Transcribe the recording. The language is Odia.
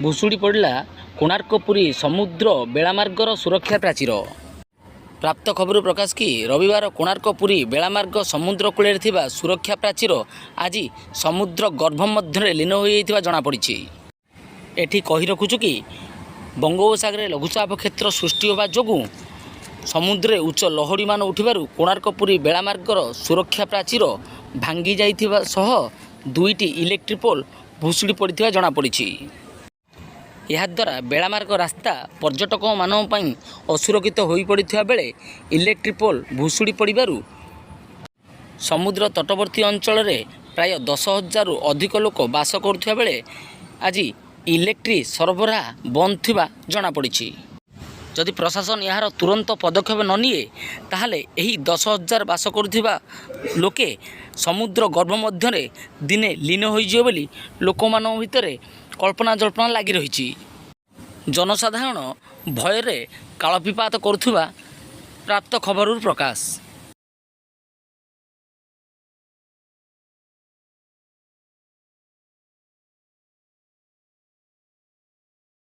ଭୁଶୁଡ଼ି ପଡ଼ିଲା କୋଣାର୍କ ପୁରୀ ସମୁଦ୍ର ବେଳାମାର୍ଗର ସୁରକ୍ଷା ପ୍ରାଚୀର। ପ୍ରାପ୍ତ ଖବରରୁ ପ୍ରକାଶ କି, ରବିବାର କୋଣାର୍କ ପୁରୀ ବେଳାମାର୍ଗ ସମୁଦ୍ର କୂଳରେ ଥିବା ସୁରକ୍ଷା ପ୍ରାଚୀର ଆଜି ସମୁଦ୍ର ଗର୍ଭ ମଧ୍ୟରେ ଲୀନ ହୋଇଯାଇଥିବା ଜଣାପଡ଼ିଛି। ଏଠି କହି ରଖୁଛୁ କି, ବଙ୍ଗୋପସାଗରରେ ଲଘୁଚାପ କ୍ଷେତ୍ର ସୃଷ୍ଟି ହେବା ଯୋଗୁଁ ସମୁଦ୍ରରେ ଉଚ୍ଚ ଲହଡ଼ିମାନ ଉଠିବାରୁ କୋଣାର୍କ ପୁରୀ ବେଳାମାର୍ଗର ସୁରକ୍ଷା ପ୍ରାଚୀର ଭାଙ୍ଗି ଯାଇଥିବା ସହ ଦୁଇଟି ଇଲେକ୍ଟ୍ରିକ୍ ପୋଲ୍ ଭୁଶୁଡ଼ି ପଡ଼ିଥିବା ଜଣାପଡ଼ିଛି। ଏହାଦ୍ୱାରା ବେଳାମାର୍ଗ ରାସ୍ତା ପର୍ଯ୍ୟଟକମାନଙ୍କ ପାଇଁ ଅସୁରକ୍ଷିତ ହୋଇପଡ଼ିଥିବା ବେଳେ ଇଲେକ୍ଟ୍ରିକ୍ ପୋଲ୍ ଭୁଶୁଡ଼ି ପଡ଼ିବାରୁ ସମୁଦ୍ର ତଟବର୍ତ୍ତୀ ଅଞ୍ଚଳରେ ପ୍ରାୟ 10,000ରୁ ଅଧିକ ଲୋକ ବାସ କରୁଥିବା ବେଳେ ଆଜି ଇଲେକ୍ଟ୍ରି ସରବରାହ ବନ୍ଦ ଥିବା ଜଣାପଡ଼ିଛି। ଯଦି ପ୍ରଶାସନ ଏହାର ତୁରନ୍ତ ପଦକ୍ଷେପ ନ ନିଏ, ତାହେଲେ ଏହି 10,000 ବାସ କରୁଥିବା ଲୋକେ ସମୁଦ୍ର ଗର୍ଭ ମଧ୍ୟରେ ଦିନେ ଲୀନ ହୋଇଯିବେ ବୋଲି ଲୋକମାନଙ୍କ ଭିତରେ କଳ୍ପନା ଜଳ୍ପନା ଲାଗି ରହିଛି। ଜନସାଧାରଣ ଭୟରେ କାଳବିପାତ କରୁଥିବା ପ୍ରାପ୍ତ ଖବରରୁ ପ୍ରକାଶ।